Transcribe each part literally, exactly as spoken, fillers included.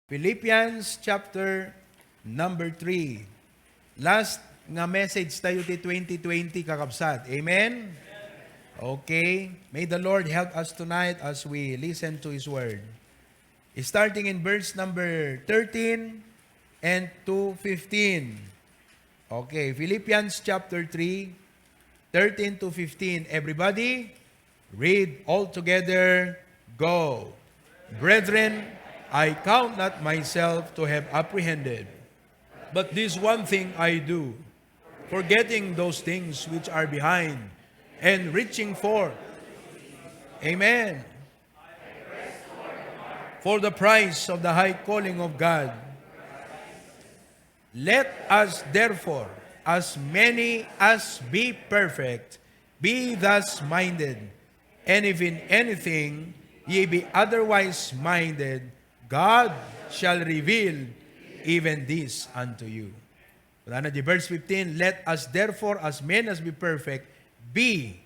Philippians chapter number three. Last nga message tayo ti twenty twenty, kakabsat. Amen? Okay. May the Lord help us tonight as we listen to His Word. Starting in verse number thirteen and to fifteen. Okay, Philippians chapter three, thirteen to fifteen. Everybody, read all together. Go. Brethren, I count not myself to have apprehended, but this one thing I do, forgetting those things which are behind and reaching forth. Amen. For the prize of the high calling of God. Let us therefore, as many as be perfect, be thus minded. And if in anything ye be otherwise minded, God shall reveal even this unto you. Kunana di verse fifteen, "Let us therefore, as men as be perfect, be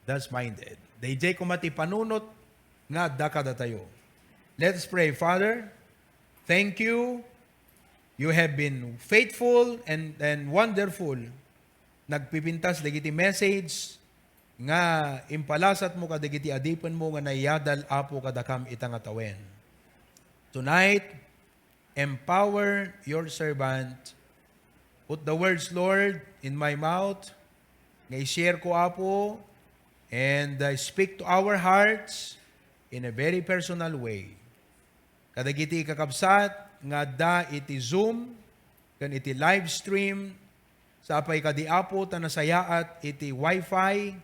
thus minded." Dayjay koma ti panunot nga adda kadatayo. Let us pray. Father, thank you. You have been faithful and, and wonderful. Nagpipintas dagiti message nga impalasatmo kadagiti adipenmo nga naiyadal, Apo, kadakam ita nga tawen. Tonight, empower your servant. Put the words, Lord, in my mouth, nga i-share ko, Apo, and, uh, speak to our hearts in a very personal way. Kadagiti kakabsat nga adda iti Zoom ken iti live stream, sapay kadi, Apo, ta nasayaat iti wifi,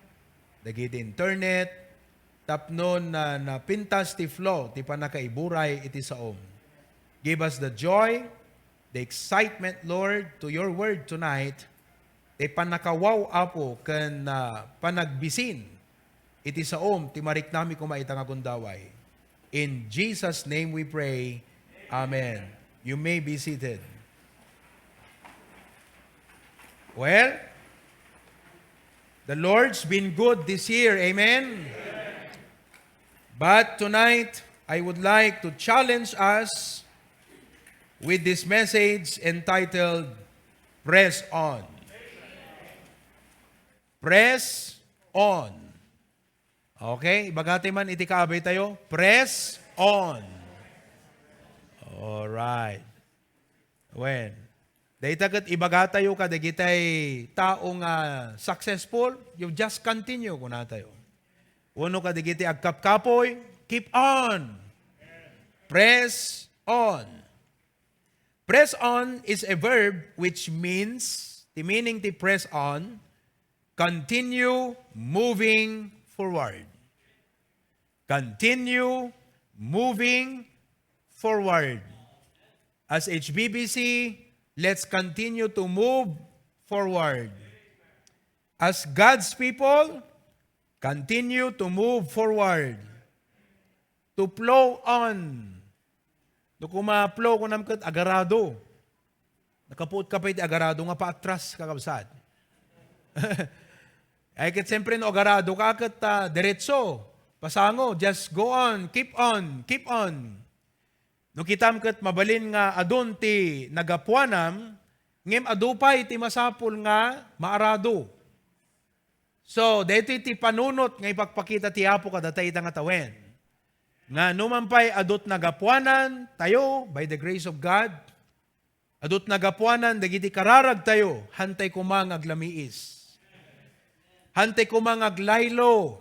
dagiti internet, tapno na, napintas ti flow ti pannakaiburay iti saom. Give us the joy, the excitement, Lord, to your word tonight, ti pannakawaw, Apo, ken, ah, panagbisin iti saom ti mariknami koma ita nga gundaway. In Jesus' name we pray. Amen. You may be seated. Well, the Lord's been good this year. Amen. But tonight, I would like to challenge us with this message entitled Press On. Press On. Okay? Ibagatayo man iti kaabay tayo, press on. Alright. Wen, dayta ket ibagatayo kadagitay tao nga successful, you just continue, kunatayo. Wenno kadagiti agkapkapoy, keep on. Press on. Press on is a verb which means, the meaning ti press on, continue moving forward. Continue moving forward. As H B B C, let's continue to move forward. As God's people, continue to move forward. To plow on. No kuma plow, kunam ket agarado. Nakapuot ka pay iti agarado nga paatras, kakabsat. Ay, ket siyempre, no agarado ka, ket, ah, diretso, pasango, just go on, keep on, keep on. No kitam ket mabalin nga adun ti nagapuanam, ngem adu pay ti masapul nga maarado. So, daytoy ti panunot nga ipakpakita ti Apo kadatayo ita nga tawen. Nga numan pay adut nagapuanan tayo, by the grace of God, adut nagapuanan dagiti kararag tayo, hantay koma nga aglamiis. Hantay koma nga aglaylo.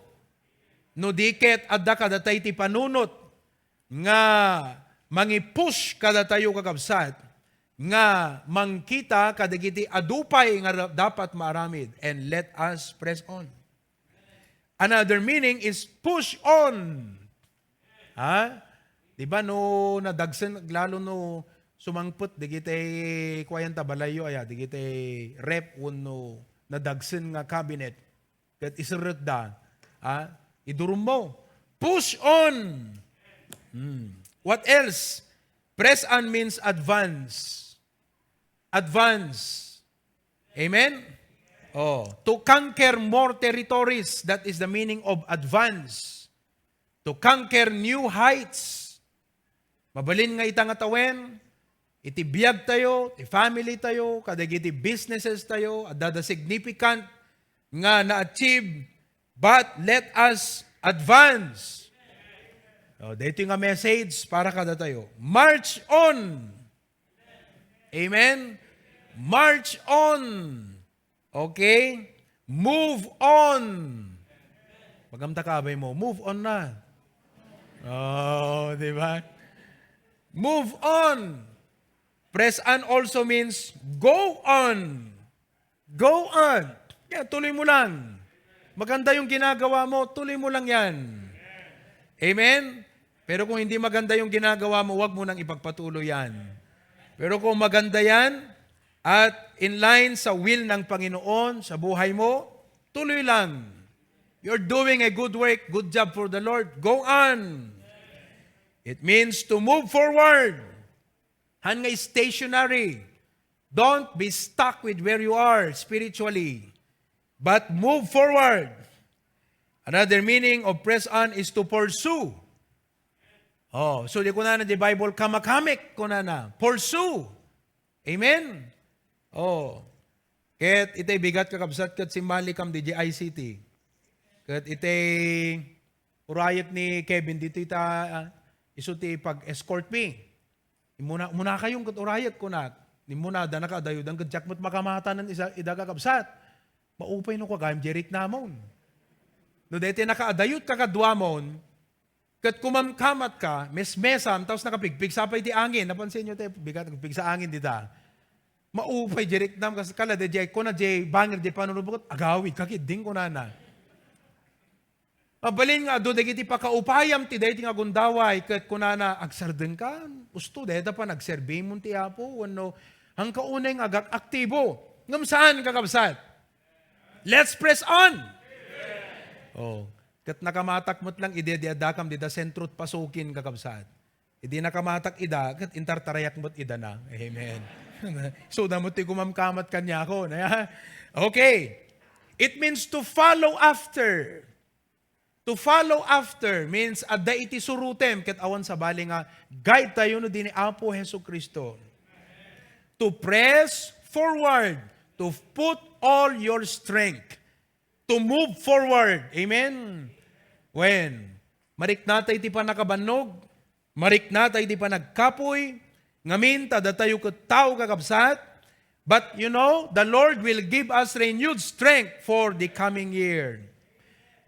No di ket adda kadatayo ti panunot nga mangi-push kadatayo, kakabsat, nga mangkita kadagiti adu pay nga ra-, dapat maaramid, and let us press on. Another meaning is push on. Ha? Di ba no nadagsen, lalo no sumangpet dagiti kuayan ta balayyo, aya, dagiti ref wenno nadagsen nga cabinet, ket iserrekda, ha? Idurummo. Push on. Hmm. What else? Press on means advance. Advance. Amen? Oh, to conquer more territories, that is the meaning of advance. To conquer new heights. Mabalin nga ita nga tawen, iti biag tayo, ti family tayo, kadagiti businesses tayo, adda da significant nga na-achieve, but let us advance. Oh, dito nga message para kada tayo. March on. Amen? March on. Okay? Move on. Pagamta ka, abay mo, move on na. Oh, di ba? Move on. Press on also means go on. Go on. Kaya tuloy mo lang. Maganda yung ginagawa mo, tuloy mo lang yan. Amen? Pero kung hindi maganda yung ginagawa mo, huwag mo nang ipagpatuloy yan. Pero kung maganda yan, at in line sa will ng Panginoon sa buhay mo, tuloy lang. You're doing a good work, good job for the Lord. Go on. It means to move forward. Han nga stationary. Don't be stuck with where you are spiritually, but move forward. Another meaning of press on is to pursue. Oh, so di kunana di Bible, kamakamik, kunana, pursue. Amen? Oh. Ket itay bigat, kakabsat, ket simmalikam di I C T. Ket itay urayek ni Kevin dito ita, ah, isu ti pag-escort mi. Immuna, umuna kayon ket urayek, kunak. Immuna da nakaadayodan ket diak met makamatanan isa, ida, kakabsat. Maupay no kagayam di riknamon. No daytoy nakaadayot kakaduamon, ket kumamkamat ka, mesmesam, tapos nakapigpigsa pay ti angin. Napansin nyo tayo, bigat, nagpigsa angin dita. Maupay di riknam, kas-, kala, di, di, kuna, di, bangir, di, panunubukot, agawid, kakidding, kunana. Mabalin nga adu dagiti pakaupayam ti daytoy nga gundaway, ket kunana, "Agsardengka, usto, dayta panagserbimon ti Apo, wenno, hangka unay nga agak-aktibo." Ngem saan, kakabsat? Let's press on! Oh. Ket nakamatak met lang idi, di addakam dida sentro't pasukin, kakabsat. Idi nakamatak ida, ket intartarayak met ida na. Amen. So, da met ti kumamkamat kaniakon. Okay. It means to follow after. To follow after means adda iti surotem ket awan sabali nga guide tayo no di ni Apo Jesu-Cristo. To press forward, to put all your strength, to move forward. Amen? When? Mariknatay ti pannakabannog, mariknatay ti panagkapuy, ngamin ta datayo ket tao, kakabsat. But you know, the Lord will give us renewed strength for the coming year.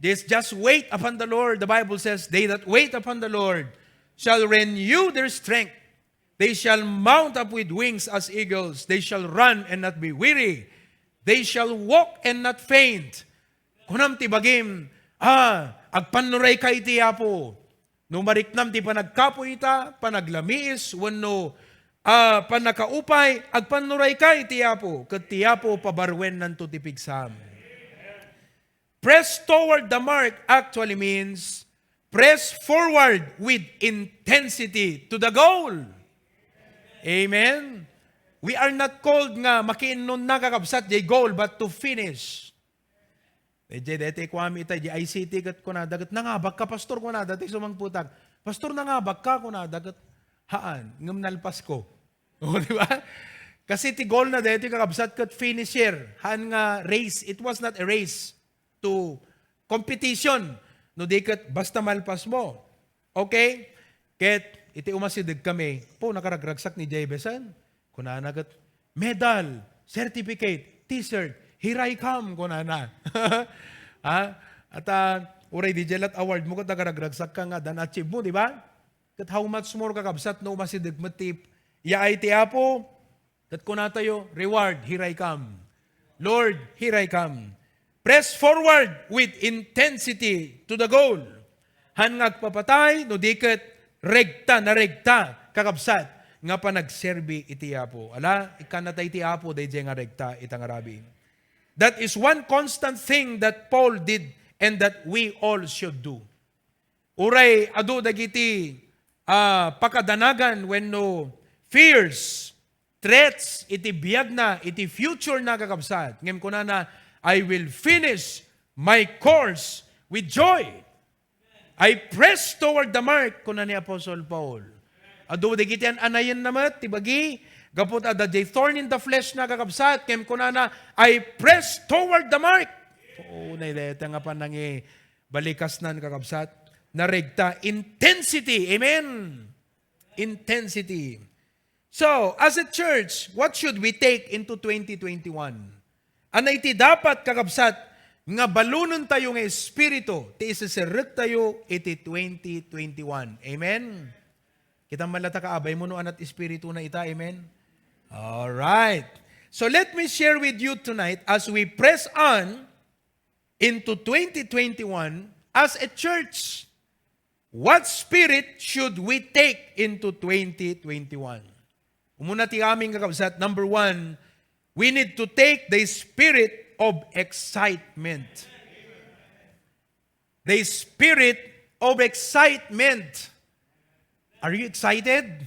This, just wait upon the Lord. The Bible says, "They that wait upon the Lord shall renew their strength. They shall mount up with wings as eagles. They shall run and not be weary. They shall walk and not faint." Kunam ti bagim, ah, agpannurayka iti Apo. No mariknam ti panagkapuy ita, panaglamiis, wenno, ah, pannakaupay, agpannurayka iti Apo, ket ti Apo pabarwennanto ti pigsam. Press toward the mark actually means press forward with intensity to the goal. Amen? We are not called nga makiinnonna, kakabsat, jay goal, but to finish. Dayjay, daytoy kuami itay, di I C T ket kunada ket, "Nangabak ka, Pastor?" kunada, ti sumangpetko. "Pastor, nangabak ka?" kunada ket, "Haan, ngem nalpas ko." O, di ba? Kasi ti goal na daytoy, kakabsat, ket finisher. Haan nga race. It was not a race to competition. No di ket basta malpas mo. Okay? Ket iti umasideg kami, po, nakaragragsak ni Jay Besan. Kunana ket, "Medal, certificate, T-shirt, here I come," kunana. Ha? At, ah, uray di jet award mo ket nakaragragsak ka nga, dan achieve mo, di ba? Ket how much more, kakabsat, no umasideg met ti yaay ti Apo, ket kunatayo, "Reward, here I come. Lord, here I come." Press forward with intensity to the goal. Haan nga agpapatay, no di ket regta, naregta, kakabsat, nga panagserbi iti Apo. Ala, ikkanatay ti Apo, dayjay nga regta, ita nga rabii. That is one constant thing that Paul did and that we all should do. Uray adu dagiti, ah, pakadanagan wenno fears, threats iti biagna, iti future na, kakabsat. Ngem kunana, "I will finish my course with joy. I press toward the mark," kuna ni Apostle Paul. Adu dagiti an-anayenna met ti bagi, gapu ta adda jay thorn in the flesh na, kakabsat, ngem kunana, "I press toward the mark." Oo, naideta nga panangi-, balikasnan, kakabsat. Naregta, intensity. Amen. Intensity. So, as a church, what should we take into twenty twenty-one? Ania iti dapat, kakabsat, nga balonentayo nga espiritu ti iseserrektayo iti twenty twenty-one? Amen? Kita man lata kaabay mo no anat espiritu na ita, amen? All right. So let me share with you tonight as we press on into twenty twenty-one as a church. What spirit should we take into twenty twenty-one? Umuna ti amin, kakabsat, number one, we need to take the spirit of excitement. The spirit of excitement. Are you excited?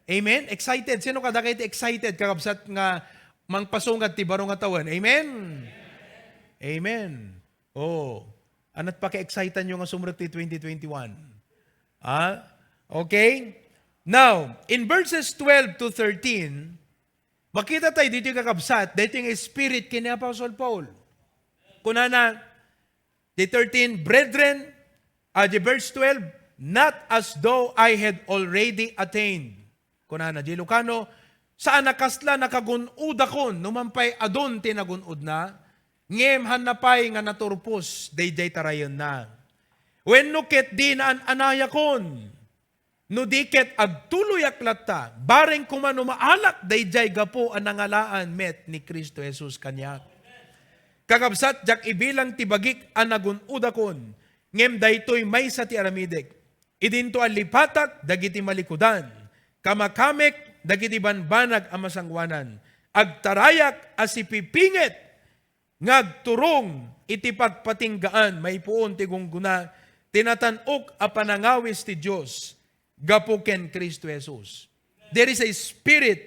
Amen? Excited. Sino kadagiti excited, kakabsat, nga mangpasungad ti baro nga tawen? Amen? Amen. Oh, anat paki-exciteanyo nga sumrek ti twenty twenty-one? Ha? Okay? Now, in verses twelve to thirteen, makita tayo dito, kakabsat, dito yung spirit kini Apostle Paul. Kunana, the thirteen, "Brethren," ah, the verse twelve, "not as though I had already attained." Kunana, di Lucano, "Saan a kasla nakagun-odakon, no man pay adun ti nagun-odna, ngem hanna pay nga naturpos daydiay tarayenna. Wenno ket di naan-anayakon, no di ket agtuloyak latta, bareng koma no maalak daydiay gapu a nangalaan met ni Cristo Jesus kaniak. Kakabsat, diak ibilang ti bagik a nagun-odakon, ngem daytoy maysa ti aramidek. Idinto a lipatak dagiti malikudan, kamakamek dagiti banbanag a masangoanan, agtarayak a sipipinget nga agturong iti pagpatinggaan maipuon ti gunggona ti natan-ok a panangawis ti Dios gapu ken Cristo Jesus." There is a spirit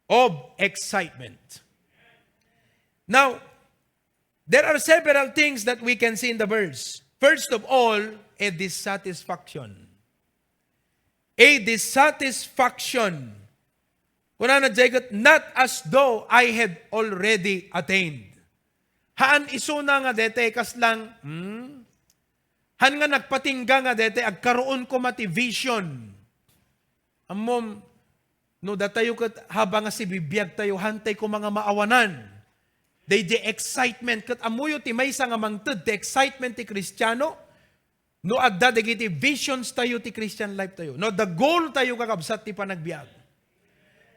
of excitement. Now, there are several things that we can see in the verse. First of all, a dissatisfaction. A dissatisfaction. Kunana, Jacob, "Not as though I had already attained." Haan isuna nga dete kaslang, hmm? Haan nga nagpatingga nga dete, agkaroon koma ti vision. Ammom, no datayo ket habang nga sibibiag tayo, hantay koma nga maawanan. Daydi excitement, ket ammoyo ti maysa nga mangted ti excitement ti Kristiano, no adda dagiti visions tayo ti Christian life tayo. No, the goal tayo, kakabsat, ti panagbiag.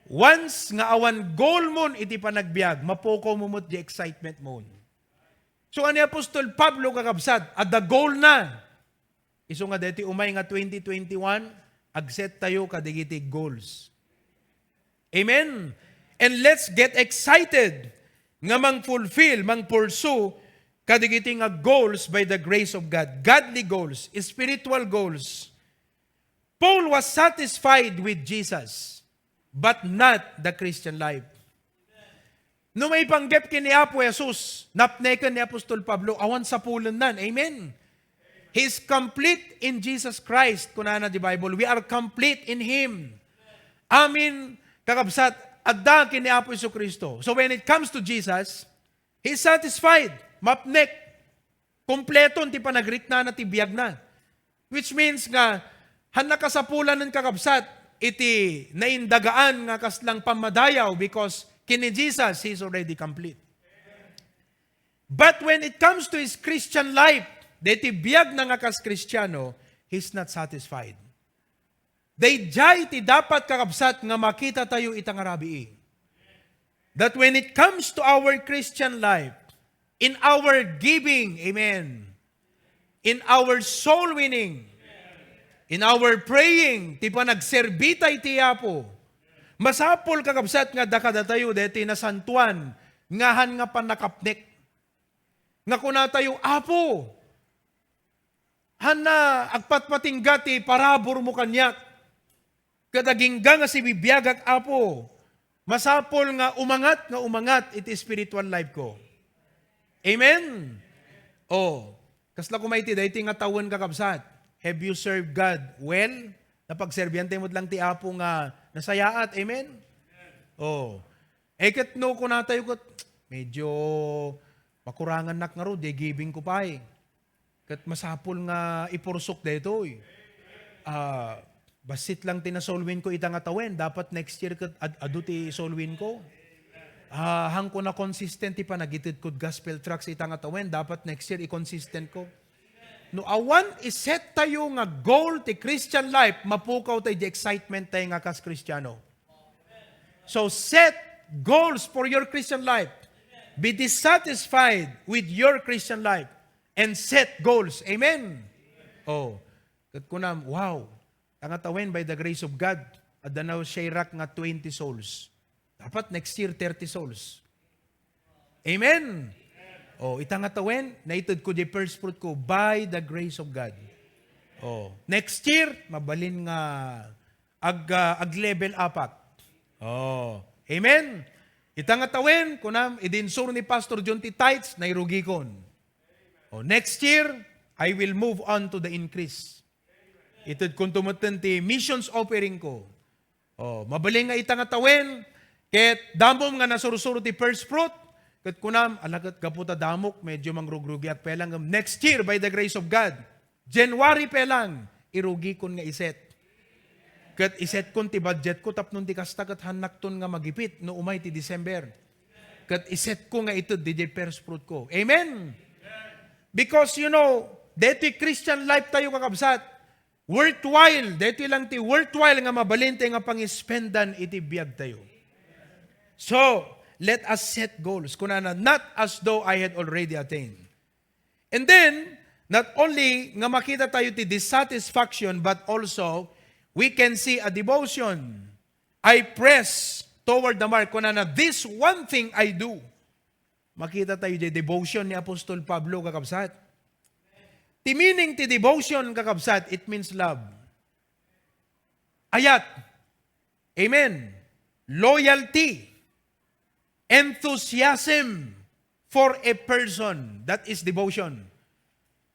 Once nga awan goal mon iti panagbiag, mapukaw mo met di excitement mon. So, ni Apostol Pablo, kakabsat, adda goal na. Isu nga deti umay nga twenty twenty-one, agset tayo kadagiti goals. Amen? And let's get excited nga mang-fulfill, mang-pursue kadagiti nga goals by the grace of God. Godly goals, spiritual goals. Paul was satisfied with Jesus, but not the Christian life. No maipanggep ken ni Apo Jesus, napneken ni Apostol Pablo, awan sapulennan. Amen. He is complete in Jesus Christ, kunana di Bible. We are complete in Him. Amin, kakabsat, adda ken ni Apo Jesu-Cristo. So when it comes to Jesus, He is satisfied, mapnek, kompleton ti panagriknana ti biagna. Which means nga, han nakasapulanen, kakabsat, iti naindagaan nga kaslang pammadayaw because ken ni Jesus, He is already complete. But when it comes to his Christian life, deti biagna nga kas Kristiano, he's not satisfied. Daydiay ti dapat, kakabsat, nga makita tayo ita nga rabii. That when it comes to our Christian life, in our giving, amen, in our soul winning, in our praying, ti panagserbi tay ti Apo, masapul, kakabsat, nga dakadatayo deti nasantuan nga han nga pannakapnek. Nga kuna tayo, "Apo, hanna agpatpatingga ti parabur mo kaniak. Ket agingga nga sibibiagak, Apo. Masapul nga umangat nga umangat iti spiritual life ko." Amen? Oh, kasla koma iti daytoy nga tawen, kakabsat? Have you served God well? Napagserbian tayo met lang ti Apo nga nasayaat. Amen? Oh. Eh, ket no kunatayo ket, "Medyo makurangannak ngarud, di giving ko pay." Ket masapul nga ipursok daytoy. Ah, bassit lang ti nasolwin ko ita nga tawen, dapat next year ket ad-, adu ti isolwin ko. Ah, haan ko na consistent ti panagitedkod gospel tracts ita nga tawen, dapat next year i-consistent ko. No awan iset tayo nga goal ti Christian life, mapukaw tayo di excitement tayo nga kas Kristiano. So set goals for your Christian life. Be dissatisfied with your Christian life and set goals. Amen. Oh, ket kunam, wow. Ita nga tawen, by the grace of God, adda na siak nga twenty souls. Dapat next year, thirty souls. Amen. Oh, ita nga tawen, naited ko di first fruit ko by the grace of God. Oh, next year, mabalin nga ag, ah, ag-level up ak. Oh, amen. Ita nga tawen, kunam, idi insuro ni Pastor John ti tithes, nairugikon. Oh, next year, I will move on to the increase. Itedkon to metten ti missions offering ko. Oh, mabalin nga ita nga tawen, ket damom nga nasursuro ti first fruit, ket kunam, "Ala ket gapu ta damok, medyo mangrugrugiak pay lang." Next year, by the grace of God, January pay lang, irugikon nga iset. Ket isetkon ti budget ko tapno di kasta ket hannakton nga magipit no umay ti December. Ket isetko nga ited didiay first fruit ko. Amen? Because, you know, daytoy Christian life tayo, kakabsat, worthwhile, daytoy lang ti worthwhile nga mabalin tayo nga pangispendan iti biag tayo. So, let us set goals. Kunana, "Not as though I had already attained." And then, not only nga makita tayo ti dissatisfaction, but also, we can see a devotion. "I press toward the mark." Kunana, "This one thing I do." Makita tayo di devotion ni Apostol Pablo, kakabsat. Ti meaning ti devotion, kakabsat, it means love. Ayat. Amen. Loyalty. Enthusiasm for a person. That is devotion.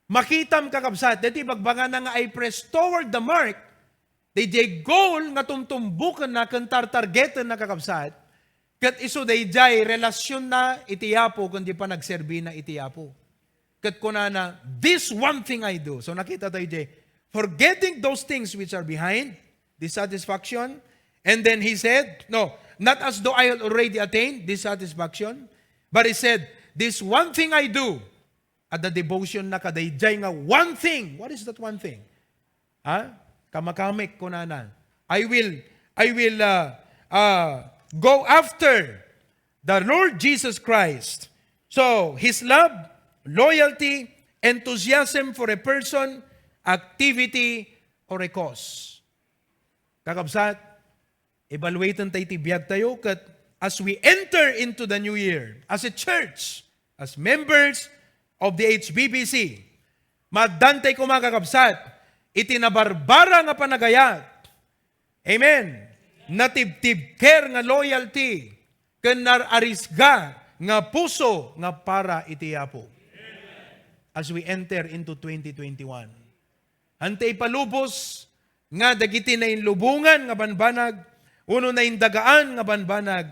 Makitam, kakabsat, daytoy bagbagana nga "I press toward the mark," daydiay goal nga tumtumbokenna ken tartargetenna, kakabsat, ket isu daydiay relasionna iti Apo ken di panagserbina iti Apo. Ket kunana, "This one thing I do." So nakita tayo di, forgetting those things which are behind, dissatisfaction. And then he said, no, "Not as though I had already attained," dissatisfaction. But he said, "This one thing I do." Adda devotion na kadaydiay nga one thing. What is that one thing? Ha? Kamakamik, kunana. "I will, I will, uh, uh, go after the Lord Jesus Christ." So, his love, loyalty, enthusiasm for a person, activity, or a cause. Kakabsat, evaluaten tayo ti biag tayo, ket as we enter into the new year, as a church, as members of the H B B C, maaddantay koma, kakabsat, iti nabarbara nga panagayat. Amen. Natibtibker nga loyalty, ken nararisga nga puso nga para iti Apo. As we enter into twenty twenty-one, anta ipalubos nga dagiti nainlubongan nga banbanag, wenno naindagaan nga banbanag,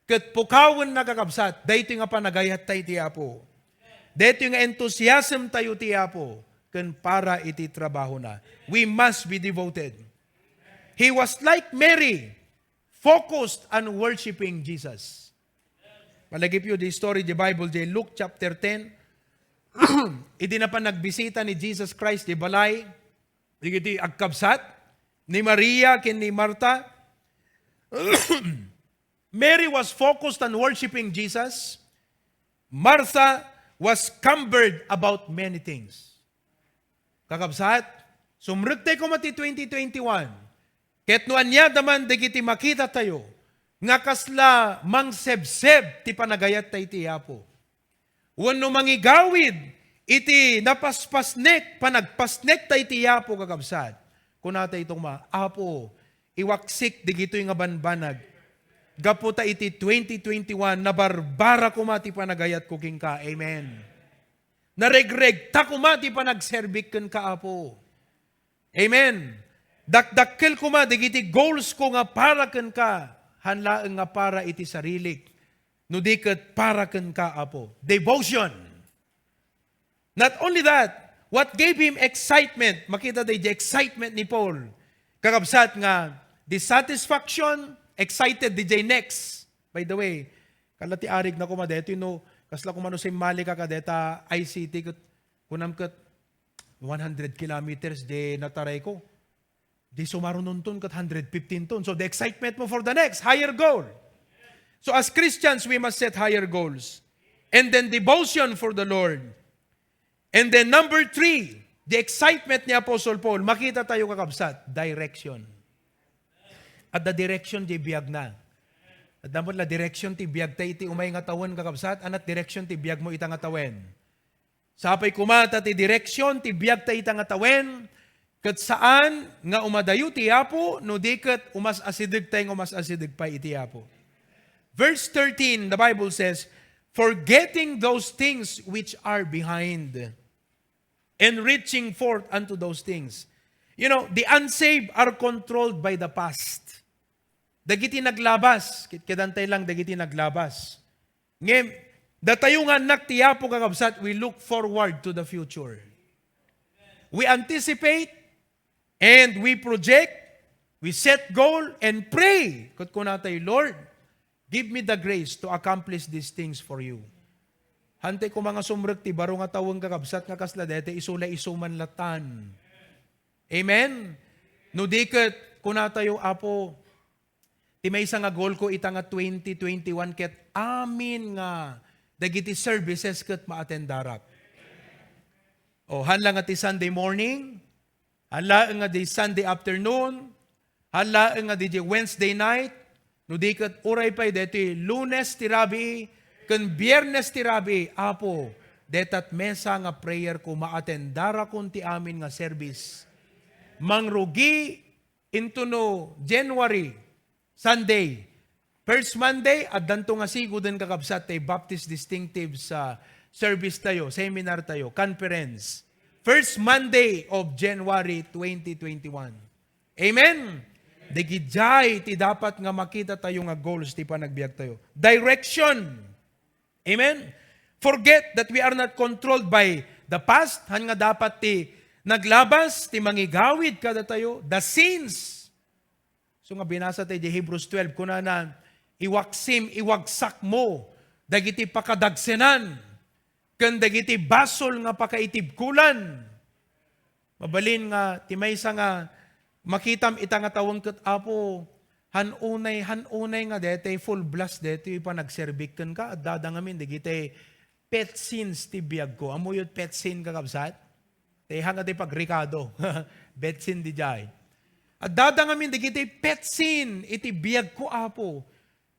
ket pukawenna, kakabsat, daytoy nga panagayattayo iti Apo. Daytoy nga enthusiasm tayo iti Apo, ken para iti trabahona. We must be devoted. He was like Mary, focused on worshiping Jesus. Malagipyo di story di Bible di Luke chapter ten. Idi napan nagbisita ni Jesus Christ di balay, dagiti agkabsat ni Maria ken ni Marta. Mary was focused on worshiping Jesus. Martha was cumbered about many things. Kakabsat, sumrektayo koma ti twenty twenty-one. Ket no ania da man dagiti makita tayo nga kasla mangsebseb ti panagayat tayo iti Apo, wenno mangigawid iti napaspasnek, panagpasnek tayo iti Apo, kakabsat, kuna tayo koma, "Apo, iwaksik digitoy nga banbanag. Gapu ta iti twenty twenty-one, nabarbara koma ti panagayatko kenka." Amen. Naregregta koma ti panagserbik kenka, Apo. Amen. Dakdakkel koma dagiti goals ko nga para kenka, han laeng nga para iti sarilik, no di ket para kenka, Apo. Devotion. Not only that, what gave him excitement, makita tayo di excitement ni Paul. Kakabsat nga, dissatisfaction, excited, di jay next. By the way, kala ti arig na koma detoy, no, kasla koma no simmali ka kadeta I C T, ket, kunam ket, one hundred kilometers di nataray ko. Di sumarunonton ket hundred fifteen ton. So the excitement mo for the next, higher goal. So as Christians, we must set higher goals. And then devotion for the Lord. And then number three, the excitement ni Apostle Paul, makita tayo kakabsat, direction. Adda direction di biag na. Adda met la direction ti biag ta iti umay nga tawen kakabsat, anat direction ti biag mo ita nga tawen. Sapay koma ta ti direksion ti biag ta ita nga tawen, ket saan nga umadayo ti Apo, no di ket umas-asideg tay nga umas-asideg pay iti Apo. Verse thirteen, the Bible says, "Forgetting those things which are behind, and reaching forth unto those things." You know, the unsaved are controlled by the past. Dagiti naglabas, kitkidantay lang dagiti naglabas. Ngem, datayo nga annak ti Apo, kakabsat, we look forward to the future. We anticipate and we project, we set goal and pray. Ket kunatay, "Lord, give me the grace to accomplish these things for you." Hantay koma nga sumrek ti baro nga tawen, kakabsat, nga kasla dayta isu la isu man latan. Amen? No di ket, kunatayo, "Apo, ti maysa nga goal ko ita nga twenty twenty-one ket amin nga dagiti services ket maatendarak." O, han la nga ti Sunday morning, han la nga di Sunday afternoon, han la nga di Wednesday night, no di ket uray pay deti Lunes ti rabii, ken Biernes ti rabii, Apo, detat mesa nga prayer ko, maatendarakon ti amin nga service. Mangrugi into no January, Sunday. First Monday, addanto nga siguden, kakabsat, tay Baptist Distinctives service tayo, seminar tayo, conference. First Monday of January twenty twenty-one. Amen? Dagijay ti dapat nga makita tayo nga goals ti panagbiag tayo. Direction. Amen? Forget that we are not controlled by the past. Han nga dapat ti naglabas, ti mangigawid kadatayo, the sins. So nga binasa tayo di Hebrews twelve, kunana, "Iwaksim, iwagsak mo dagiti pakadagsenan, ken dagiti basol nga pakaitibkolan." Mabalin nga ti maysa nga makitam ita nga tawen ket, "Apo, han unay, han unay nga daytay full blast daytoy panagserbik kenka, addada ngamin dagitay pet sins ti biagko." Ammoyo ti pet sin, kakabsat? Ti hanga ti pagrikado. Pet sin di jay. "Addada ngamin dagitay pet sin iti biagko, Apo.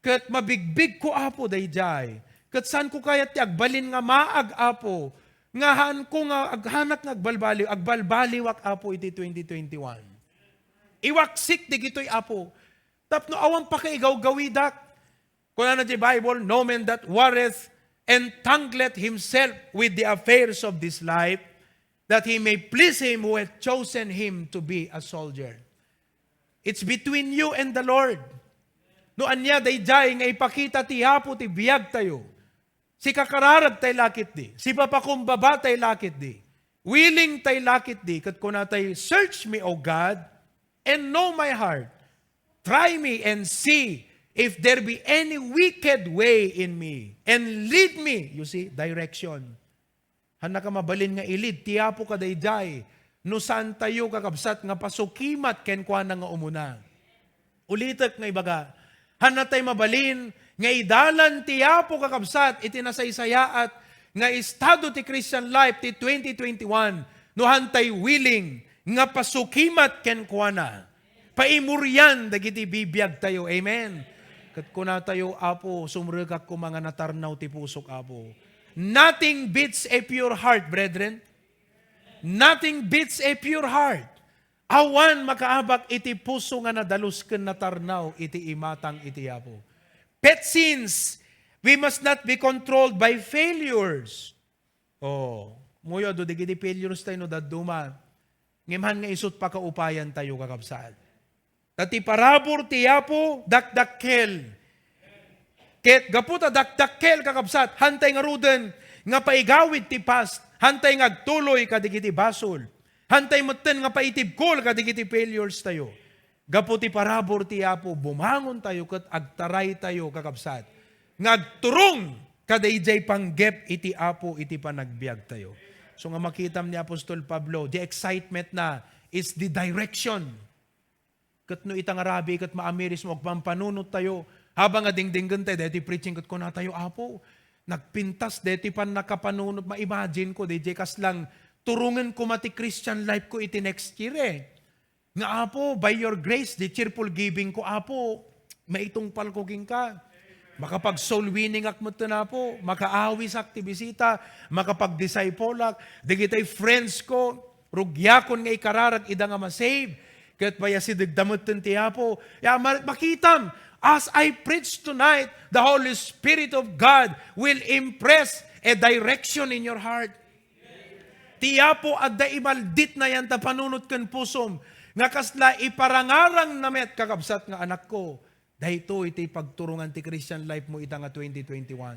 Ket mabigbigko, Apo, dayjay. Ket saanko kayat ti agbalin nga maag, Apo, nga haanko nga aghanak nga agbalbaliw, agbalbaliwak, Apo, iti twenty twenty-one. Iwaksik dagitoy, Apo, tapno awan pakaigawgawidak." Kunana ti Bible, "No man that warreth entangleth himself with the affairs of this life, that he may please him who hath chosen him to be a soldier." It's between you and the Lord. No ania dayjay nga ipakita ti Apo ti biagtayo, sikakararagtay la ketdi, sipapakumbaba tay la ketdi, willing tay la ketdi, ket kunatay, "Search me, O God, and know my heart. Try me and see if there be any wicked way in me, and lead me," you see, direction. Hannaka mabalin nga ilid ti Apo kadayjay, no saantayo, kakabsat, nga pasukimat kenkuana nga umuna. Ulitek nga ibaga, hannatay mabalin nga idalan ti Apo, kakabsat, iti nasaysayaat nga estado ti Christian life ti twenty twenty-one, no hantay willing nga pasukimat kenkuana. Paimurian dagiti bibiagtayo. Amen. Ket kunatayo, "Apo, sumrekak koma nga natarnaw ti pusok, Apo." Nothing beats a pure heart, brethren. Nothing beats a pure heart. Awan makaabak iti puso nga nadalus ken natarnaw iti imatang iti Apo. Pet sins, we must not be controlled by failures. Oh, muyo, adu dagiti failures tayo no dadduma. Ngem han nga isut pakaupayan tayo, kakabsat. Ta ti parabur ti Apo, dakdakkel. Ket gapu ta dakdakkel, kakabsat, hantay ngaruden nga paigawid ti past, hantay nga agtuloy kadagiti basol, hantay metten nga paitibkol kadagiti failures tayo. Gapu ti parabur ti Apo, bumangon tayo ket agtaray tayo, kakabsat, nga agturong kadaydiay panggep iti Apo iti panagbiag tayo. So nga makitam ni Apostol Pablo, the excitement na is the direction. Ket no ita nga rabii ket maamiris mo agpampanunot tayo, habang nga dingdinggen tayo daytoy preaching ket kuna tayo, "Apo, nagpintas daytoy pannakapanunot." Ma-imagine ko, D J, kaslang turongen ko ma ti Christian life ko iti next year eh. Nga, "Apo, by your grace, the cheerful giving ko, Apo, maitungpal ko kenka." Makapag-soul winning ak metten, Apo. Makaawisak ti bisita. Makapag-disciple ak. Dagitay friends ko, rugiakon nga ikararag ida nga ma-save. Ket payasidegda metten ti Apo. Ya, ma-, makitam, as I preach tonight, the Holy Spirit of God will impress a direction in your heart. Ti Apo adda imalditna yan ta panunot ken pusom, nga kasla iparangarangna met, kakabsat, nga anakko. Daytoy ti pagturongan ti Christian life mo ita nga twenty twenty-one.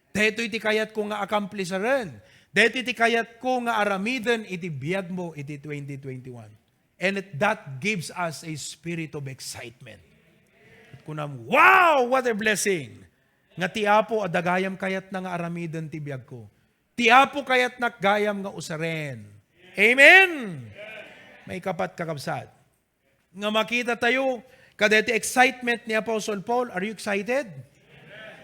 Daytoy ti kayatko nga accomplisharen. Daytoy ti kayatko nga aramiden iti biag mo iti twenty twenty-one. And it, that gives us a spirit of excitement. At kunam, "Wow, what a blessing!" Nga ti Apo adda gayam kayatna nga aramiden ti biag ko. Ti Apo kayatnak gayam nga usaren. Amen! Maikapat, kakabsat, nga makita tayo kadaytoy excitement ni Apostle Paul. Are you excited?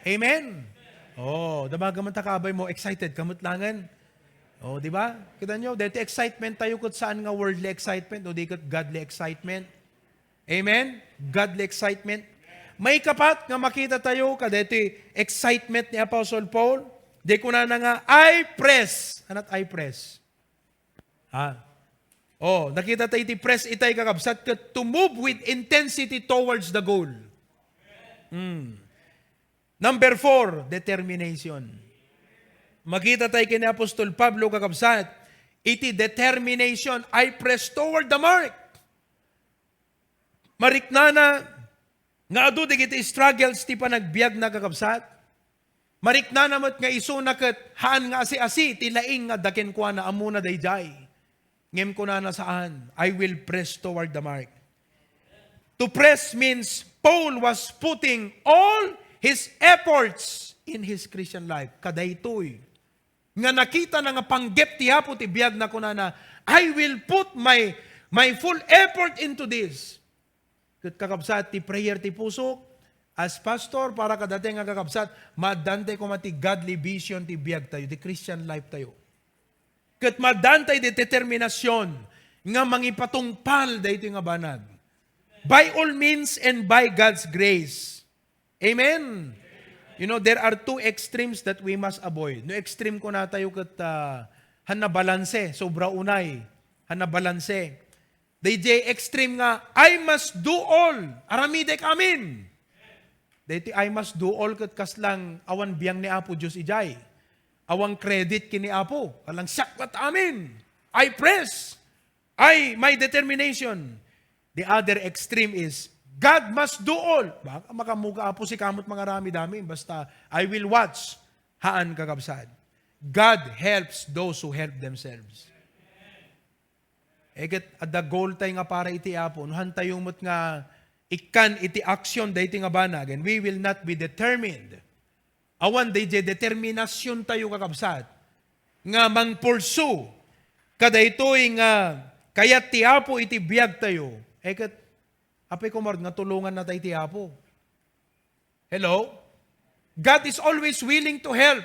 Amen. Oh, damagan man ta kabay mo, excited ka met laengen. Oh, di ba? Kita nyo, daytoy excitement tayo ket saan nga worldly excitement, no di ket godly excitement. Amen? Godly excitement. Maikapat nga makita tayo kadaytoy excitement ni Apostle Paul. Di kunana nga, "I press." Anat I press? Ha? Oh, nakita tayo iti press itay, kakabsat, ket to move with intensity towards the goal. Hmm. Number four, determination. Makita tayo ken ni Apostol Pablo, kakabsat, iti determination, "I press toward the mark." Mariknana nga adu dagiti struggles ti panagbiagna, kakabsat. Mariknana met nga isuna ket haan nga asi-asi ti laing nga adda kenkuana, ammona daydiay. Ngem kunana, "Saan, I will press toward the mark." To press means Paul was putting all his efforts in his Christian life. Kadaytoy nga nakitana nga panggep ti Apo ti biagna, kunana, "I will put my, my full effort into this." Ket, kakabsat, ti prayer ti pusok, as pastor, para kadatayo nga kakabsat, maaddantay koma ti godly vision ti biag tayo, ti Christian life tayo. Ket maaddantay ti determinasyon nga mangipatungpal daytoy nga banag. By all means and by God's grace. Amen. You know, there are two extremes that we must avoid. No extreme kunatayo ket, ah, han nabalanse, sobra unay, han nabalanse. Daydiay extreme nga, "I must do all." Aramidek amin. Daytoy "I must do all" ket kaslang awan biang ni Apo Dios idiay. Awan credit ken ni Apo. Kaslang, "Siak met amin. I press. I, my determination." The other extreme is, "God must do all." Baka makamuka, "Apo, sika met mangaramid amin. Basta, I will watch." Haan, kakabsat. God helps those who help themselves. Eh, ket adda goal tayo nga para iti Apo. No, han tayo met nga ikkan iti action daytoy nga banag, and we will not be determined. Awan daydiay determinasyon tayo, kakabsat, nga mangpursue kadaytoy nga kayat ti Apo iti biag tayo. Eh, ket apay koma rud nga tulonganna tayo ti Apo. Hello? God is always willing to help.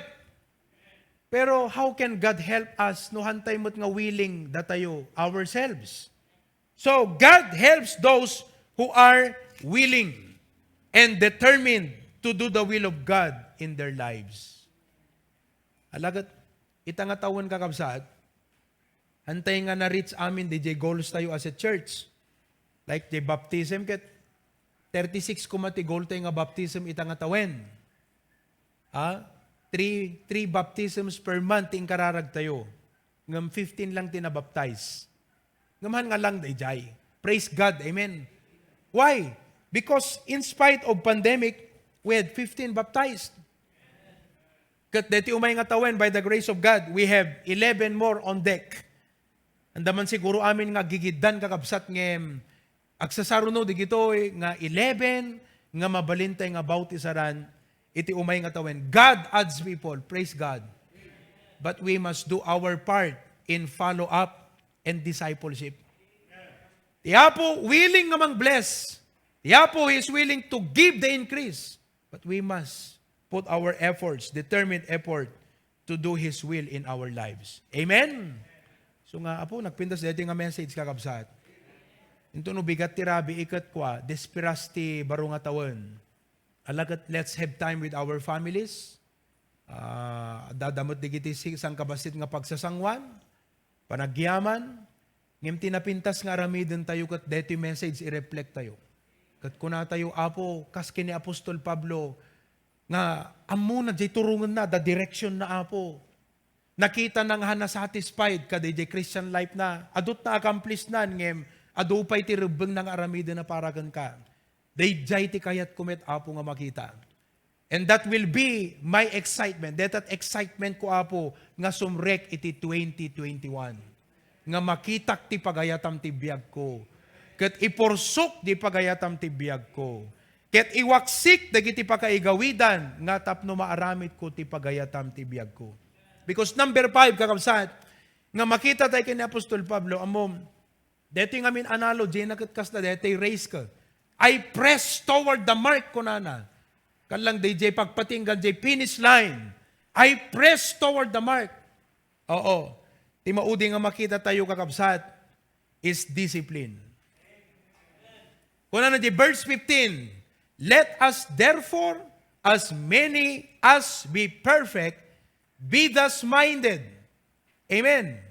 Pero how can God help us no han tayo met nga willing datayo ourselves? So, God helps those who are willing and determined to do the will of God in their lives. Alagad, ita nga tawen, kakabsat, han tayo nga na-reach amin daydiay goals tayo as a church. Like the baptism, ket thirty-six koma ti goal tayo nga baptism ita nga tawen. Ha? Three, three baptisms per month ti inkararag tayo. Ngem fifteen lang ti nabaptize. Ngem han nga lang dayjay. Praise God. Amen. Why? Because in spite of pandemic, we had fifteen baptized. Ket deti umay nga tawen, by the grace of God, we have eleven more on deck. Anda man siguro amin nga gigiddan, kakabsat, ngem agsasaruno digitoy nga eleven nga mabalintay nga bautisaran iti umay nga tawen. God adds people. Praise God. But we must do our part in follow up and discipleship. Ti Apo willing nga mang-bless. Ti Apo, He is willing to give the increase. But we must put our efforts, determined effort, to do His will in our lives. Amen? So nga, Apo, nagpintas daytoy nga message, kakabsat. Inton no bigat ti rabii ket kua, desperas ti baro nga tawen. Ala ket, let's have time with our families. Ah, adda met dagiti si-, sangkabassit nga pagsasanguan, panagyaman, ngem ti napintas nga aramidentayo ket daytoy message i-reflect tayo. Ket kunatayo, Apo, kas ken ni Apostol Pablo, nga ammona jay turongenna, adda direction na, Apo. Nakitana nga han na-satisfied kadayjay Christian life na. Adu ti na-accomplish nan, ngem adu pay ti rebbengna nga aramidenna para kenka. Dayjay ti kayatko met, Apo, nga makita. And that will be my excitement. Dayta ti excitement ko, Apo, nga sumrek iti twenty twenty-one. Nga makitak ti pagayatam ti biagko. Ket ipursok ti pagayatam ti biagko. Ket iwaksik dagiti pakaigawidan nga tapno maaramidko ti pagayatam ti biagko. Because number five, kakabsat, nga makita tayo ken ni Apostol Pablo, ammom, daytoy ngamin analogy na ket kasta, daytoy race ka. "I press toward the mark," kunana. Kan lang dayjay pagpatinggal jay finish line. "I press toward the mark." Oo. Ti maudi nga makita tayo, kakabsat, is discipline. Kunana di verse fifteen, "Let us therefore, as many as be perfect, be thus minded." Amen.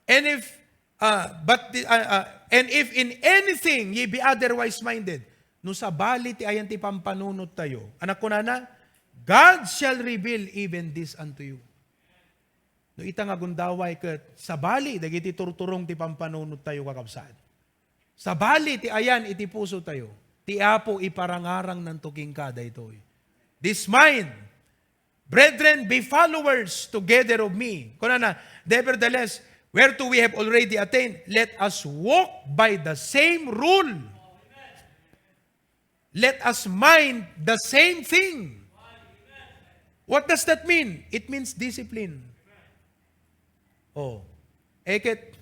And if, uh, but the, uh, uh, "And if in anything ye be otherwise minded," no sabali ti ayan ti pampanunot tayo, anak kunana, "God shall reveal even this unto you." No ita nga gundaway ket sabali dagiti turturong ti pampanunot tayo, kakabsat. Sabali ti ayan iti puso tayo. Ti Apo iparangarangnanto kenka daytoy. "This mind, brethren, be followers together of me." Kunana, "Nevertheless, whereto we have already attained, let us walk by the same rule." Let us mind the same thing. What does that mean? It means discipline. Oh. Eket,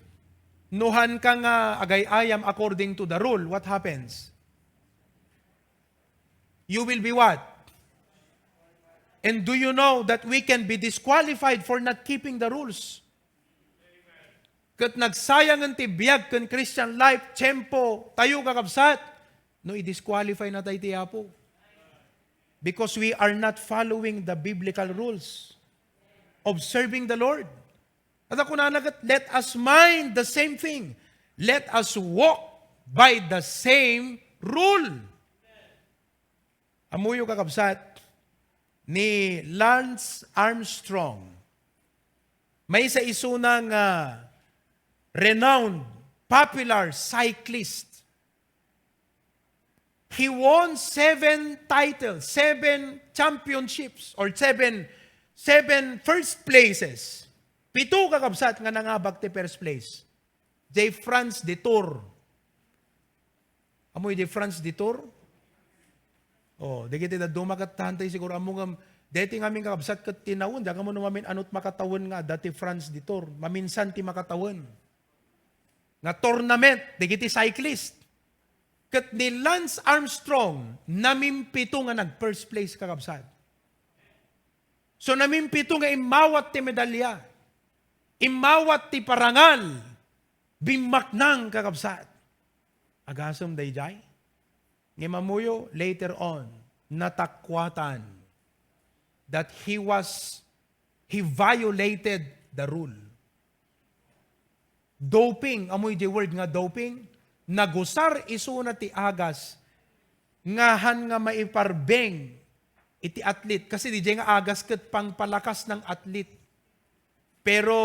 no han ka nga agay-ayam according to the rule, what happens? You will be what? And do you know that we can be disqualified for not keeping the rules? Ket nagsayangen ti biag ken Christian life, tiempo tayo, kakabsat, no i-disqualify na tayo ti Apo. Because we are not following the biblical rules of serving the Lord. At ako nanagat, let us mind the same thing. Let us walk by the same rule. Ammoyo, kakabsat, ni Lance Armstrong, maysa isuna nga renowned, popular cyclist. He won seven titles, seven championships, or seven, seven first places. Pito, kakabsat, nga nangabak ti first place. Jay France de Tour. Ammoyo jay France de Tour? Oh, dagiti dadduma ket tahantay siguro ammo ngem, deti ngamin kakabsat ket tinawen, diak ammo no mamin anot makatawen nga adda ti France de Tour. Maminsan ti makatawen. Nga tournament, dagiti cyclist. Ket ni Lance Armstrong, namimpito nga nag-first place, kakabsat. So, namimpito nga immawat ti medalya. Immawat ti parangal. Bimmaknang, kakabsat. Agasem dayjay? Ngem ammoyo, later on, natakuatan that he was, he violated the rule. Doping, ammoyo jay word nga doping? Nagusar isuna ti agas nga han nga maiparbeng iti athlete. Kasi dayjay nga agas ket pangpalakas ng athlete. Pero,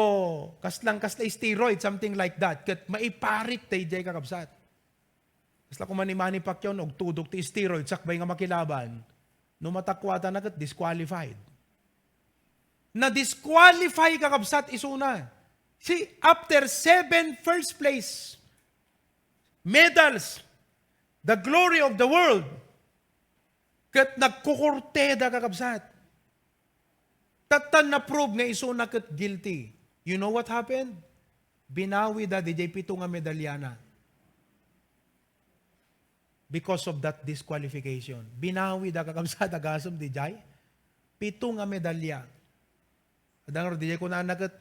kaslang, kasla steroid, something like that. Ket maiparit daydiay, kakabsat. Kasla koma ni Manny Pacquiao, no, agtudok ti steroid, sakbay nga makilaban. No matakuatana ket disqualified. Na-disqualify, kakabsat, isuna. See, after seven first place medals, the glory of the world, ket nagkukurteda, kakabsat. Tattan na-prove nga isuna ket guilty. You know what happened? Binawi da didiay pito nga medalyana. Because of that disqualification. Binawi da, kakabsat, agasem didiay pito nga medalya. Adda ngarud didiay kunana ket,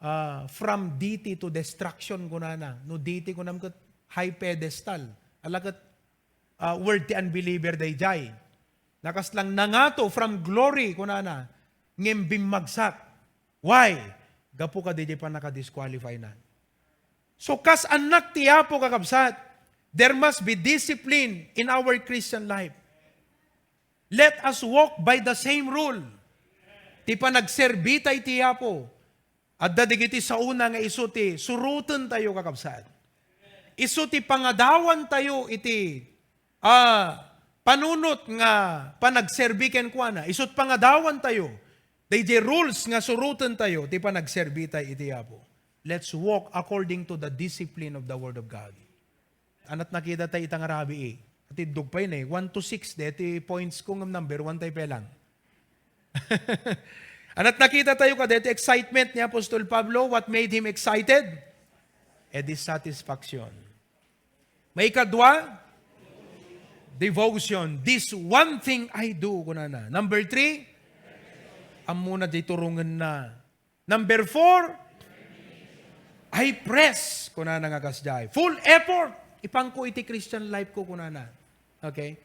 ah, from deity to destruction kunana. No deity kunam ket high pedestal. Ala ket, ah, word ti unbeliever daydiay. Nakaslang nangato from glory kunana, ngem bimmagsak. Why? Gapu kadi diay pannaka-disqualify na. So, kas annak ti Apo, kakabsat, there must be discipline in our Christian life. Let us walk by the same rule. Ti panagserbi tayo iti Apo, adda dagiti saona nga isu ti surotentayo, kakabsat. Isu ti pangadawantayo iti, ah, panunot nga panagserbi kenkuana. Isut' pangadawantayo daydiay rules nga surotentayo ti panagserbi tayo iti Apo. Let's walk according to the discipline of the Word of God. Anat nakita tayo ita nga rabii. Atiddog pay ne, one to six, deti points ko ngem number one tayo pelang. Anat nakita tayo ka deti excitement ni Apostol Pablo, what made him excited? E di satisfaction. Maikadua, devotion. This one thing I do, kunana. Number three, ammona di turongenna. Number four, I press, kunana nga kasdiay. Full effort. Ipangko iti Christian life ko, kunana. Okay?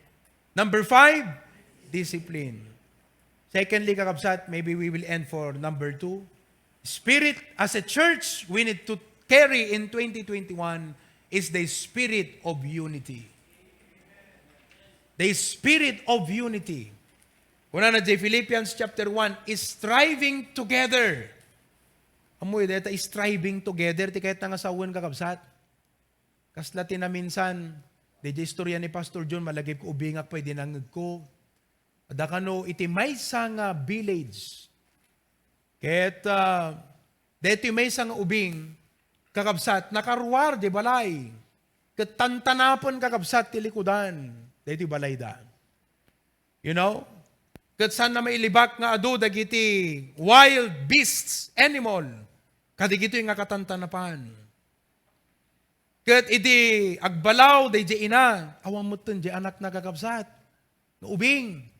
Number five, discipline. Secondly, kakabsat, maybe we will end for number two. Spirit, as a church, we need to carry in twenty twenty-one is the spirit of unity. The spirit of unity. Kunana diay Philippians chapter one, is striving together. Ammoyo, deta striving together, ti kayatna nga sawen, kakabsat. Kasla ti naminsan, diay istorya ni Pastor John, malagip ko, ubingak pay di nangngegko. Adda kano iti maysa nga village. Ket, ah, deti maysa nga ubing, kakabsat, nakaruar di balay. Ket tantanapen, kakabsat, ti likudan deti balayda. You know? Ket saanna mailibak nga adu dagiti wild beasts, animal, kadigitoy nga katantanapan. Ket idi agbalaw daydiay ina, awan metten diay anakna, kakabsat, no ubing.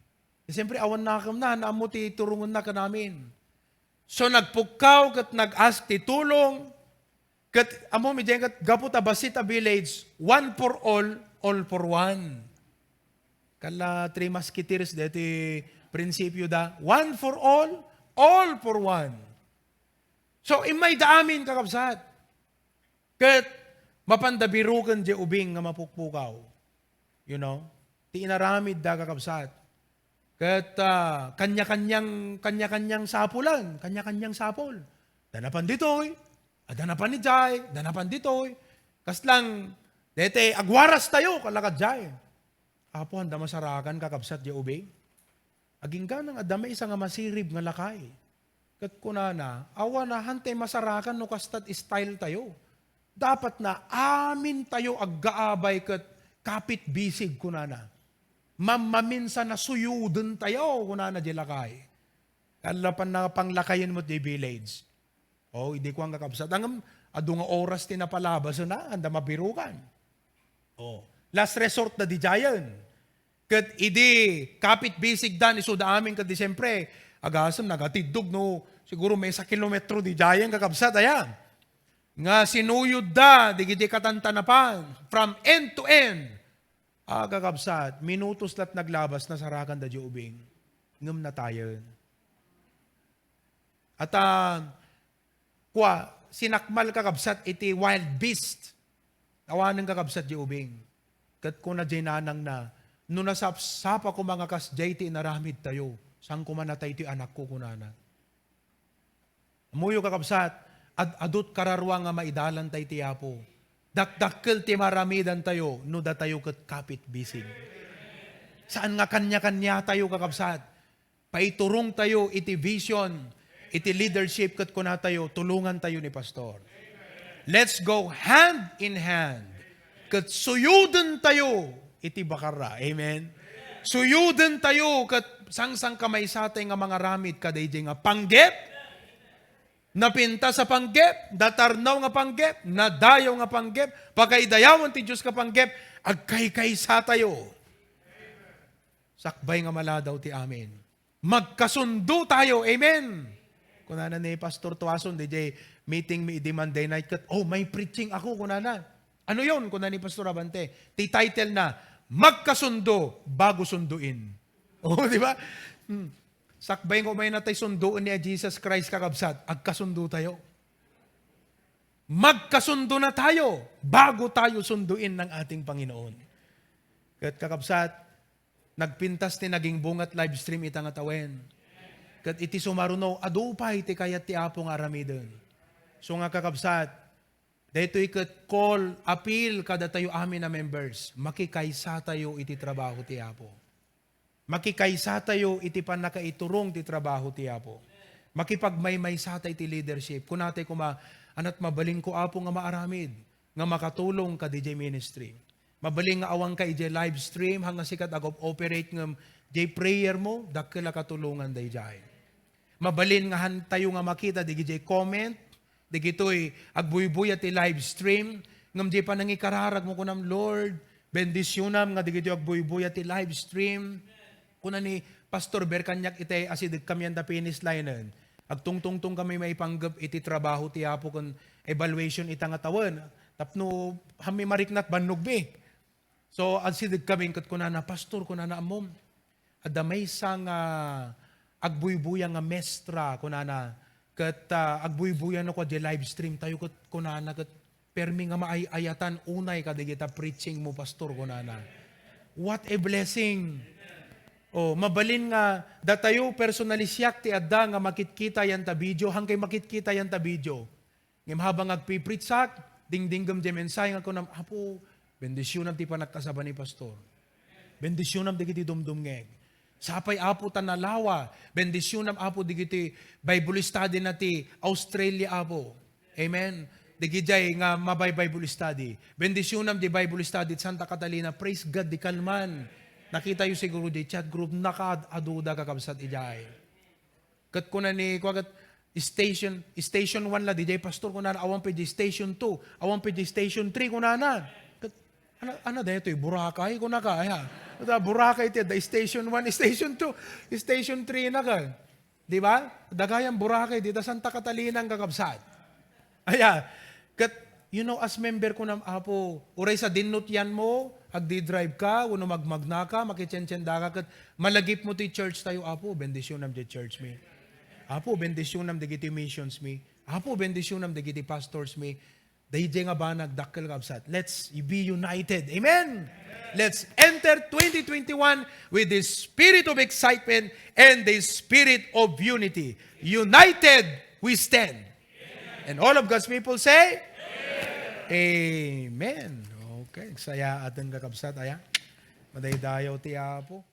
Siyempre, awan nakemna, haan ammo ti turongenna kanamin. So, nagpukkaw ket nag-ask ti tulong. Ket, ammo, idiay ket gapu ta bassit a village, one for all, all for one. Kala Three Musketeers, deti prinsipyo da, one for all, all for one. So, immay da amin, kakabsat. Ket mapanda biruken diay ubing nga mapukpukaw. You know? Ti inaramidda, kakabsat. Ket, ah, kanya-kanyang, kanya-kanyang sapulan, kanya-kanyang sapul. Adda napan ditoy, adda napan idiay, adda napan ditoy. Kaslang, dete, agwaras tayo, kalakad diay. Apo, anda masarakan, kakabsat, diay ubing? Agingga nang adda maysa nga masirib nga lakay. Ket kunana, awan a, hantay masarakan no kasta ti style tayo. Dapat na amin tayo aggaabay ket kapit bisig, kunana. Mammaminsan a suyuden tayo, kunana, diay lakay. Kalapan na panglakayen met diay village. Oh, idi kuan, kakabsat. Ngem, adu nga oras ti napalabas na, anda mabirukan. Oh, last resort da didiayen. Ket idi kapit bisig dan, isu da amin, ket di siempre, agasem, nagatiddog no, siguro maysa kilometro didiayen, kakabsat, aya. Nga sinuyod da, digiti katantanapan, from end to end. Ah, kakabsat, minutos lat naglabas, nasarakan da diay ubing. Ngem natayen. At, ah, kua, sinakmal, kakabsat, iti wild beast. Awanen, kakabsat, diay ubing. Ket kuna diay nanangna, "No nasapsapa koma nga kasdiay ti inaramid tayo, saan koma natay ti anakko?" kunana. Ammoyo, kakabsat, ad-adut kararua nga maidalan tay ti Apo. Dakdakkel ti maramidan tayo no datayo ket kapit bisig. Saan nga kanya-kanya tayo, kakabsat. Paiturong tayo iti vision, iti leadership, ket kuna tayo, tulongan tayo ni Pastor. Let's go hand in hand. Ket suyoden tayo iti bakarra. Amen? Suyoden tayo ket sangsangkamaysatay nga mangaramid kadaydiay nga panggep, napintas a panggep, natarnaw nga panggep, nadayaw nga panggep, pakaidayawan ti Dios nga panggep, agkaykaysa tayo. Sakbay nga maladaw ti amin. Magkasundo tayo. Amen. Kunana ni Pastor Tuason, D J, meeting mi idi Monday night ket, "Oh, may preaching ako," kunana. "Ano yon?" Kuna ni Pastor Abante. Ti title na, "Magkasundo bago sunduin." Oh, di ba? Hmm. Sakbay nga umayna tay sundoen ni Jesus Christ, kakabsat, agkasundo tayo. Magkasundo na tayo bago tayo sunduin ng ating Panginoon. Ket, kakabsat, nagpintas ti naging bungat live stream ita nga tawen. Ket iti sumaruno, adu pay ti kayat ti Apo nga aramiden. So nga, kakabsat, daytoy ket call, appeal kadatayo amin a members. Makikaysa tayo iti trabaho ti Apo. Makikaysa tayo iti pannakaiturong ti trabaho ti Apo. Makipagmaymaysa tayo iti leadership. Kunatay koma, "Anat mabalinko, Apo, nga maaramid, nga makatulong ka D J ministry." Mabalin nga awan ka idiay live stream, hanga sikat ag-operate ngem jay prayer mo, dakkel a katulongan dayjay. Mabalin nga han tayo nga makita digidiay comment, digitoy agbuybuya ti live stream, ngem jay panangikararag mo kunam, "Lord, bendisyonam nga digitoy agbuybuya ti live stream." Kuna ni Pastor Ber kaniak itay asideg kami anda finish line-en. Agtungtungtong kami maipanggep iti trabaho ti Apo ken evaluation ita nga tawen. Tapno hammi mariknat bannogmi. So, agsideg kami ket kunana, "Pastor," kunana, "ammom, adda maysa nga agbuybuya nga mestra," kunana, "ket, ah, agbuybuya no kua di live stream tayo," ket kunana, ket permi nga maay-ayatan unay kadagita preaching mo, Pastor, kunana. What a blessing! Oh, mabalin nga datayo personally siak ti adda nga makitkita yanta video, hangkay makitkita yanta video. Ngem habang agpipreachak, dingdinggem jay mensahe nga kunam, "Apo, bendisyonam ti panagkasaba ni Pastor. Bendisyonam dagiti dumdumngeg. Sapay, Apo, ta nalawa. Bendisyonam, Apo, dagiti Bible study na ti Australia, Apo." Amen. Dagijay nga mabay Bible study. Bendisyonam di Bible study ti Santa Catalina. Praise God, di kalman. Nakitayo siguro di chat group, nakaad-aduda, kakabsat, ijay. Ket kuna ni, kua ket, station, station one la, didiay pastor, kunana, "Awan pay di station two, awan pay di station three," kunana. Ket, "Ana, ana daytoy, Boracay?" kunaka, aya. Ket, ah, Boracay ti adda station one, station two, station three na ka. Di ba? Dagayan Boracay, dita Santa Catalina ang kakabsat. Aya, ket, you know, as member ko nam, Apo, uray sa dinnutyan mo, agdi-drive ka, wenno magmagna ka, makitsentsenda ka, ket malagip mo ti church tayo, "Apo, bendisyonam di church mi. Apo, bendisyonam dagiti missions mi. Apo, bendisyonam dagiti pastors mi." Daydiay nga banag, dakkel, kabsat. Let's be united. Amen? Let's enter twenty twenty-one with this spirit of excitement and this spirit of unity. United, we stand. And all of God's people say, "Amen." Okay, sayaat, kakabsat, aya. Madaydayaw ti Apo.